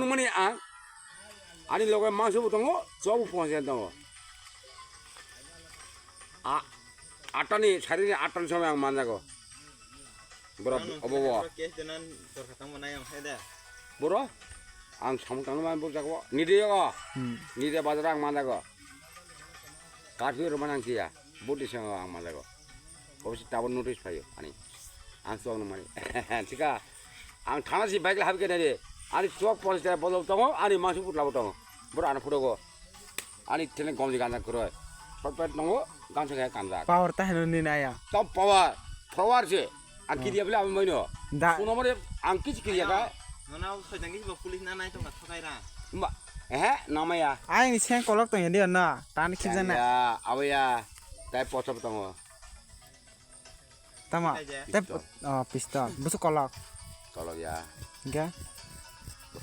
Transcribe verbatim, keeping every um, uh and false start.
Mani ang, ani loge mangso bo tongo, chwak bo ponchas tongo. A, atta ni, sari ni atta ni somoi ang manjago. Borok obo bo. Case denan dorkha tangma nai ang hai da. Boro, ang samung tangma bo jago. Nide yo. Hmm. Nide bazar ang manjago. Curfew rwmani ang siya, budi swngo ang malago. Obviously tabuk notice phaio ani. Ang chwk nungmani. Thika, ang thana si bike la habikhe nai de. Ani chwk police ta bolok tongo, ani mangsi putla bo tongo. Boro ano phutogo. Ani tene gomji ganja kwrwi. Short pant tongo, gamsa khe kanjak. Power ta heno ni naya. Top power, power se. Ang kiriya bole ang maino. Da. Kuno mare ang kisi kiriya ka. Nono soitan kisi bo police na nai tongka thokai ra. Ma, ehe, namaya. Ayang ni seng kolok tong ya dia na. Tan khibjana. Ya, awaya. Tai pochop tongo. Tama. Aja. Tep. Pistol. Oh, pistol. Busu kolok. Kolok ya. Ga.